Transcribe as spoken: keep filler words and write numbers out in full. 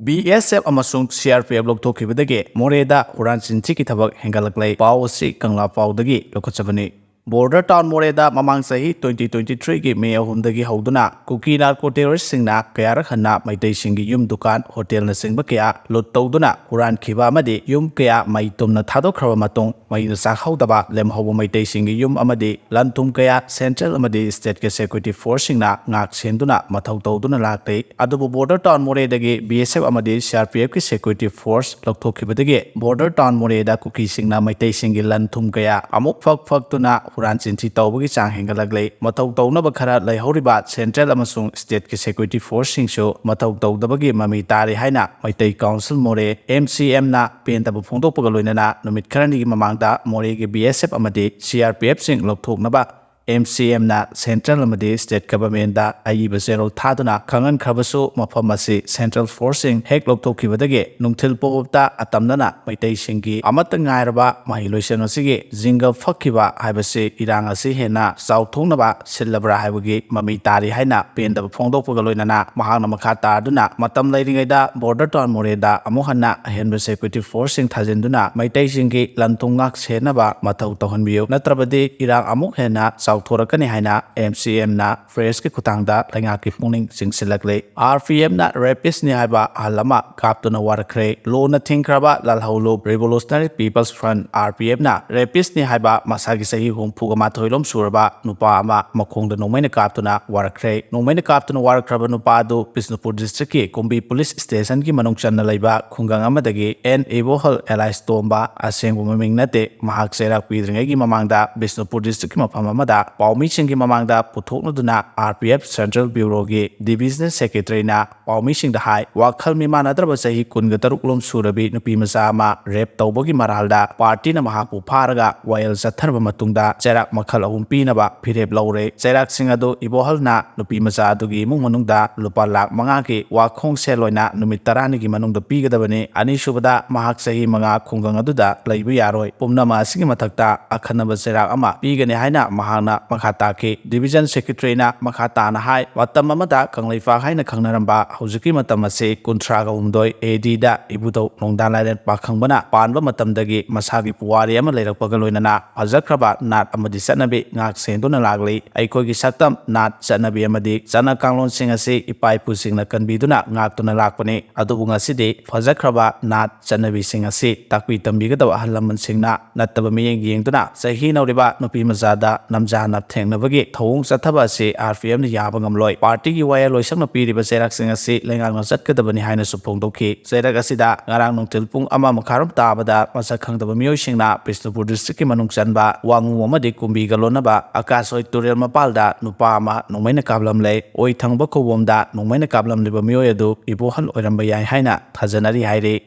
B S F ꯑꯃꯁꯨꯡ ꯁꯤ R P F ꯂꯧꯊꯣꯛꯈꯤꯕꯗꯒꯤ ꯃꯣꯔꯦꯗ ꯍꯨꯔꯥꯟ ꯆꯤꯟꯊꯤꯒꯤ ꯊꯕꯛ ꯍꯦꯟꯒꯠꯂꯛꯂꯦ꯫ ꯄꯥꯎ ꯑꯁꯤ ꯀꯪꯂꯥ ꯄꯥꯎꯗꯒꯤ ꯂꯧꯈꯠꯆꯕꯅꯤ꯫ ꯕꯣꯔꯗꯔ ꯇꯥꯎꯟ ꯃꯣꯔꯦꯗ ꯃꯃꯥꯡ ꯆꯍꯤ twenty twenty-threeꯒꯤ ꯃꯦ ꯑꯍꯨꯝꯗꯒꯤ ꯍꯧꯗꯨꯅ ꯀꯨꯀꯤ ꯅꯥꯔꯀꯣ ꯇꯦꯔꯣꯔꯤꯁꯁꯤꯡꯅ ꯀꯌꯥꯔꯛ ꯍꯟꯅ ꯃꯩꯇꯩꯁꯤꯡꯒꯤ ꯌꯨꯝ, ꯗꯨꯀꯥꯟ, ꯍꯣꯇꯦꯜꯅꯆꯤꯡꯕ ꯀꯌꯥ ꯂꯨꯠ ꯇꯧꯗꯨꯅ ꯍꯨꯔꯥꯟꯈꯤꯕ ꯑꯃꯗꯤ ꯌꯨꯝ ꯀꯌꯥ ꯃꯩ ꯇꯨꯝꯅ ꯊꯥꯗꯣꯛꯈ꯭ꯔꯕ ꯃꯇꯨꯡ, ꯃꯩꯅ ꯆꯥꯛꯍꯧꯗꯕ ꯂꯦꯝꯍꯧꯕ ꯃꯩꯇꯩꯁꯤꯡꯒꯤ ꯌꯨꯝ ꯑꯃꯗꯤ ꯂꯟ ꯊꯨꯝ ꯀꯌꯥ ꯁꯦꯟꯇ꯭ꯔꯦꯜ ꯑꯃꯗꯤ ꯁ꯭ꯇꯦꯠꯀꯤ ꯁꯦꯀ꯭ꯌꯨꯔꯤꯇꯤ ꯐꯣꯔꯁꯁꯤꯡꯅ ꯉꯥꯛ ꯁꯦꯟꯗꯨꯅ ꯃꯊꯧ ꯇꯧꯗꯨꯅ ꯂꯥꯛꯂꯤ꯫ ꯑꯗꯨꯕꯨ ꯕꯣꯔꯗꯔ ꯇꯥꯎꯟ ꯃꯣꯔꯦꯗꯒꯤ ꯕꯤ ꯑꯦꯁ ꯑꯦꯐ ꯑꯃꯗꯤ ꯁꯤ ꯑꯥꯔ ꯄꯤ ꯑꯦꯐꯀꯤ ꯁꯦꯀ꯭ꯌꯨꯔꯤꯇꯤ ꯐꯣꯔꯁ ꯂꯧꯊꯣꯛꯈꯤꯕꯗꯒꯤ ꯕꯣꯔꯗꯔ ꯇꯥꯎꯟ ꯃꯣꯔꯦꯗ ꯀꯨꯀꯤꯁꯤꯡꯅ ꯃꯩꯇꯩꯁꯤꯡꯒꯤ ꯂꯟ ꯊꯨꯝ ꯀꯌꯥ ꯑꯃꯨꯛ ꯐꯛ ꯐꯛꯇꯨꯅ ꯍꯨꯔꯥꯟ ꯆꯤꯟꯊꯤ ꯇꯧꯕꯒꯤ ꯆꯥꯡ ꯍꯦꯟꯒꯠꯂꯛꯂꯤ꯫ ꯃꯊꯧ ꯇꯧꯅꯕ ꯈꯔ ꯂꯩꯍꯧꯔꯤꯕ ꯁꯦꯟꯇ꯭ꯔꯦꯜ ꯑꯃꯁꯨꯡ ꯁ꯭ꯇꯦꯠꯀꯤ ꯁꯦꯀ꯭ꯌꯨꯔꯤꯇꯤ ꯐꯣꯔꯁꯁꯤꯡꯁꯨ ꯃꯊꯧ ꯇꯧꯗꯕꯒꯤ ꯃꯃꯤ ꯇꯥꯔꯤ ꯍꯥꯏꯅ ꯃꯩꯇꯩ ꯀꯥꯎꯟꯁꯤꯜ ꯃꯣꯔꯦ, ꯑꯦꯝ ꯁꯤ ꯑꯦꯝꯅ, ꯄꯦꯟꯗꯕ ꯐꯣꯡꯗꯣꯛꯄꯒ ꯂꯣꯏꯅꯅ ꯅꯨꯃꯤꯠ ꯈꯔꯅꯤꯒꯤ ꯃꯃꯥꯡꯗ ꯃꯣꯔꯦꯒꯤ ꯕꯤ ꯑꯦꯁ ꯑꯦꯐ ꯑꯃꯗꯤ ꯁꯤ ꯑꯥꯔ ꯄꯤ ꯑꯦꯐꯁꯤꯡ ꯂꯧꯊꯣꯛꯅꯕ ꯑꯦꯝ ꯁꯤ ꯑꯦꯝꯅ ꯁꯦꯟꯇ꯭ꯔꯦꯜ ꯑꯃꯗꯤ ꯁ꯭ꯇꯦꯠ ꯒꯚꯔꯟꯃꯦꯟꯗ ꯑꯏꯕ ꯆꯦꯔꯣꯜ ꯊꯥꯗꯨꯅ ꯈꯪꯍꯟꯈ꯭ꯔꯕꯁꯨ, ꯃꯐꯝ ꯑꯁꯤ ꯁꯦꯟꯇ꯭ꯔꯦꯜ ꯐꯣꯔꯁꯁꯤꯡ ꯍꯦꯛ ꯂꯧꯊꯣꯛꯈꯤꯕꯗꯒꯤ ꯅꯨꯡꯊꯤꯜ ꯄꯨꯝꯕꯇ ꯑꯇꯝꯅꯅ ꯃꯩꯇꯩꯁꯤꯡꯒꯤ ꯑꯃꯠꯇ ꯉꯥꯏꯔꯕ ꯃꯍꯩꯂꯣꯏꯁꯪ ꯑꯁꯤꯒꯤ ꯖꯤꯡꯒ ꯐꯛꯈꯤꯕ ꯍꯥꯏꯕꯁꯤ ꯏꯔꯥꯡ ꯑꯁꯤ ꯍꯦꯟꯅ ꯆꯥꯎꯊꯣꯛꯅꯕ ꯁꯤꯜꯂꯕ꯭ꯔꯥ ꯍꯥꯏꯕꯒꯤ ꯃꯃꯤ ꯇꯥꯔꯤ ꯍꯥꯏꯅ ꯄꯦꯟꯗꯕ ꯐꯣꯡꯗꯣꯛꯄꯒ ꯂꯣꯏꯅꯅ ꯃꯍꯥꯛꯅ ꯃꯈꯥ ꯇꯥꯗꯨꯅ ꯃꯇꯝ ꯂꯩꯔꯤꯉꯩꯗ ꯕꯣꯔꯗꯔ ꯇꯥꯎꯟ ꯃꯣꯔꯦꯗ ꯑꯃꯨꯛ ꯍꯟꯅ ꯑꯍꯦꯟꯕ ꯁꯦꯀ꯭ꯌꯨꯔꯤꯇꯤ ꯐꯣꯔꯁꯁꯤꯡ ꯊꯥꯖꯤꯟꯗꯨꯅ ꯃꯩꯇꯩꯁꯤꯡꯒꯤ ꯂꯟ ꯊꯨꯝ ꯉꯥꯛ ꯁꯦꯟꯅꯕ ꯃꯊꯧ ꯇꯧꯍꯟꯕꯤꯌꯨ, ꯅꯠꯇ꯭ꯔꯕꯗꯤ ꯏꯔꯥꯡ ꯑꯃꯨꯛ ꯍꯦꯟꯅ ꯆꯥꯎꯊꯣꯔꯛꯀꯅꯤ ꯍꯥꯏꯅ ꯑꯦꯝ ꯁꯤ ꯑꯦꯝꯅ ꯄ꯭ꯔꯦꯁꯀꯤ ꯈꯨꯠꯊꯥꯡꯗ ꯂꯩꯉꯥꯛꯀꯤ ꯄꯨꯛꯅꯤꯡ ꯆꯤꯡꯁꯤꯜꯂꯛꯂꯤ꯫ ꯑꯥꯔ ꯄꯤ ꯑꯦꯐꯅ ꯔꯦꯄꯤꯁꯅꯤ ꯍꯥꯏꯕ ꯑꯍꯜ ꯑꯃ ꯀꯥꯞꯇꯨꯅ ꯋꯥꯔꯛꯈ꯭ꯔꯦ꯫ ꯂꯣꯅ ꯊꯤꯡꯈ꯭ꯔꯕ ꯂꯥꯜꯍꯧꯂꯨꯞ revolutionary people's front, R P ꯑꯦꯐꯅ ꯔꯦꯄꯤꯁꯅꯤ ꯍꯥꯏꯕ ꯃꯁꯥꯒꯤ ꯆꯍꯤ ꯍꯨꯝꯐꯨꯒ ꯃꯥꯊꯣꯏ ꯂꯣꯝ ꯁꯨꯔꯕ ꯅꯨꯄꯥ ꯑꯃ ꯃꯈꯣꯡꯗ ꯅꯣꯡꯃꯩꯅ ꯀꯥꯞꯇꯨꯅ ꯋꯥꯔꯛꯈ꯭ꯔꯦ꯫ ꯅꯣꯡꯃꯩꯅ ꯀꯥꯞꯇꯨꯅ ꯋꯥꯔꯛꯈ꯭ꯔꯕ ꯅꯨꯄꯥ ꯑꯗꯨ ꯕꯤꯁꯅꯨꯄꯨꯔ ꯗꯤꯁꯇ꯭ꯔꯤꯛꯀꯤ ꯀꯨꯝꯕꯤ ꯄꯨꯂꯤꯁ ꯁ꯭ꯇꯦꯁꯟꯒꯤ ꯃꯅꯨꯡ ꯆꯟꯅ ꯂꯩꯕ ꯈꯨꯡꯒꯪ ꯑꯃꯗꯒꯤ ꯑꯦꯟ ꯏꯕꯣꯍꯜ ꯑꯦꯂꯥꯏꯁ ꯇꯣꯝꯕ, ꯑꯁꯦꯡꯕ ꯃꯃꯤꯡ ꯅꯠꯇꯦ, ꯃꯍꯥꯛ ꯆꯩꯔꯥꯛ ꯄꯤꯗ꯭ꯔꯤꯉꯩꯒꯤ ꯃꯃꯥꯡꯗ ꯕꯤꯁꯅꯨꯄꯨꯔ ꯗꯤꯁꯇ꯭ꯔꯤꯛꯀꯤ ꯃꯐꯝ ꯑꯃꯗ ꯄꯥꯎꯃꯤꯁꯤꯡꯒꯤ ꯃꯃꯥꯡꯗ ꯄꯨꯊꯣꯛꯅꯗꯨꯅ R P F central ꯕ꯭ꯌꯨꯔꯣꯒꯤ divisional ꯁꯦꯀ꯭ꯔꯦꯇꯔꯤꯅ ꯄꯥꯎꯃꯤꯁꯤꯡꯗ ꯍꯥꯏ, ꯋꯥꯈꯜ ꯃꯤꯃꯥꯟꯅꯗ꯭ꯔꯕ ꯆꯍꯤ ꯀꯨꯟꯒ ꯇꯔꯨꯛ ꯂꯣꯝ ꯁꯨꯔꯕꯤ ꯅꯨꯄꯤ ꯃꯆꯥ ꯑꯃ ꯔꯦꯞ ꯇꯧꯕꯒꯤ ꯃꯔꯥꯜꯗ ꯄꯥꯔꯇꯤꯅ ꯃꯍꯥꯛꯄꯨ ꯐꯥꯔꯒ ꯋꯥꯌꯦꯜ ꯆꯠꯊꯔꯕ ꯃꯇꯨꯡꯗ ꯆꯩꯔꯥꯛ ꯃꯈꯜ ꯑꯍꯨꯝ ꯄꯤꯅꯕ ꯐꯤꯔꯦꯞ ꯂꯧꯔꯦ꯫ ꯆꯩꯔꯥꯛꯁꯤꯡ ꯑꯗꯨ ꯏꯕꯣꯍꯜꯅ ꯅꯨꯄꯤ ꯃꯆꯥ ꯑꯗꯨꯒꯤ ꯏꯃꯨꯡ ꯃꯅꯨꯡꯗ ꯂꯨꯄꯥ ꯂꯥꯈ ꯃꯉꯥꯒꯤ ꯋꯥꯈꯣꯡ ꯁꯦꯜ ꯑꯣꯏꯅ ꯅꯨꯃꯤꯠ ꯇꯔꯥꯅꯤꯒꯤ ꯃꯅꯨꯡꯗ ꯄꯤꯒꯗꯕꯅꯤ꯫ ꯑꯅꯤꯁꯨꯕꯗ, ꯃꯍꯥꯛ ꯆꯍꯤ ꯃꯉꯥ ꯈꯨꯡꯒꯪ ꯑꯗꯨꯗ ꯂꯩꯕ ꯌꯥꯔꯣꯏ꯫ ꯄꯨꯝꯅꯃꯛ ꯑꯁꯤꯒꯤ ꯃꯊꯛꯇ ꯑꯈꯟꯅꯕ ꯆꯩꯔꯥꯛ ꯑꯃ ꯄꯤꯒꯅꯤ ꯍꯥꯏꯅ ꯃꯍꯥꯛꯅ ꯃꯈꯥ ꯇꯥꯈꯤ꯫ Division Secretary ꯅ ꯃꯈꯥ ꯇꯥꯅ ꯍꯥꯏ, ꯃꯇꯝ ꯑꯃꯗ ꯀꯪꯂꯩꯄꯥꯛ ꯍꯥꯏꯅ ꯈꯪꯅꯔꯝꯕ ꯍꯧꯖꯤꯛꯀꯤ ꯃꯇꯝ ꯑꯁꯤ ꯀꯨꯟꯊ꯭ꯔꯥꯒ ꯍꯨꯝꯗꯣꯏ A D ꯗ ꯏꯕꯨꯙꯧ ꯅꯣꯡꯗꯥ ꯂꯥꯏꯔꯦꯟ ꯄꯥꯈꯪꯕꯅ ꯄꯥꯟꯕ ꯃꯇꯝꯗꯒꯤ ꯃꯁꯥꯒꯤ ꯄꯨꯋꯥꯔꯤ ꯑꯃ ꯂꯩꯔꯛꯄꯒ ꯂꯣꯏꯅꯅ ꯐꯖꯈ꯭ꯔꯕ ꯅꯥꯠ ꯑꯃꯗꯤ ꯆꯠꯅꯕꯤ ꯉꯥꯛ ꯁꯦꯟꯗꯨꯅ ꯂꯥꯛꯂꯤ꯫ ꯑꯩꯈꯣꯏꯒꯤ ꯁꯛꯇꯝ, ꯅꯥꯠ, ꯆꯠꯅꯕꯤ ꯑꯃꯗꯤ ꯆꯠꯅ ꯀꯥꯡꯂꯣꯟꯁꯤꯡ ꯑꯁꯤ ꯏꯄꯥ ꯏꯄꯨꯁꯤꯡꯅ ꯀꯟꯕꯤꯗꯨꯅ ꯉꯥꯛꯇꯨꯅ ꯂꯥꯛꯄꯅꯤ꯫ ꯑꯗꯨꯕꯨ ꯉꯁꯤꯗꯤ ꯐꯖꯈ꯭ꯔꯕ ꯅꯥꯠ ꯆꯠꯅꯕꯤꯁꯤꯡ ꯑꯁꯤ ꯇꯥꯛꯄꯤ ꯇꯝꯕꯤꯒꯗꯕ ꯑꯍꯜ ꯂꯃꯟꯁꯤꯡꯅ ꯅꯠꯇꯕ ꯃꯤꯠꯌꯦꯡ ꯌꯦꯡꯗꯨꯅ ꯆꯍꯤ ꯅꯧꯔꯤꯕ ꯅꯨꯄꯤ ꯃꯆꯥꯗ ꯅꯝꯖꯥ ꯅꯞꯊꯦꯡꯅꯕꯒꯤ ꯊꯧꯑꯣꯡ ꯆꯠꯊꯕ ꯑꯁꯤ R P F ꯅ ꯌꯥꯕ ꯉꯝꯂꯣꯏ꯫ ꯄꯥꯔꯇꯤꯒꯤ ꯋꯥꯌꯦꯜ ꯂꯣꯏꯁꯪꯅ ꯄꯤꯔꯤꯕ ꯆꯩꯔꯥꯛꯁꯤꯡ ꯑꯁꯤ ꯂꯩꯉꯥꯛꯅ ꯆꯠꯀꯗꯕꯅꯤ ꯍꯥꯏꯅꯁꯨ ꯐꯣꯡꯗꯣꯛꯈꯤ꯫ ꯆꯩꯔꯛ ꯑꯁꯤꯗ ꯉꯔꯥꯡ ꯅꯨꯡꯊꯤꯜ ꯄꯨꯡ ꯑꯃ ꯃꯈꯥꯏꯔꯣꯝ ꯇꯥꯕꯗ ꯃꯁꯛ ꯈꯪꯗꯕ ꯃꯤꯑꯣꯏꯁꯤꯡꯅ ꯕꯤꯁꯅꯨꯄꯨꯔ district ꯀꯤ ꯃꯅꯨꯡ ꯆꯟꯕ ꯋꯥꯉꯨ ꯑꯃꯗꯤ ꯀꯨꯝꯕꯤꯒ ꯂꯣꯟꯅꯕ ꯑꯀꯥꯁ ꯍꯣꯏ ꯇꯨꯔꯦꯜ ꯃꯄꯥꯜꯗ ꯅꯨꯄꯥ ꯑꯃ ꯅꯣꯡꯃꯩꯅ ꯀꯥꯞꯂꯝꯂꯦ꯫ ꯑꯣꯏ ꯊꯪꯕ ꯈꯨꯕꯣꯝꯗ ꯅꯣꯡꯃꯩꯅ ꯀꯥꯞꯂꯝꯂꯤꯕ ꯃꯤꯑꯣꯏ ꯑꯗꯨ ꯏꯕꯣꯍꯜ ꯑꯣꯏꯔꯝꯕ ꯌꯥꯏ ꯍꯥꯏꯅ ꯊꯥꯖꯅꯔꯤ ꯍꯥꯏꯔꯤ꯫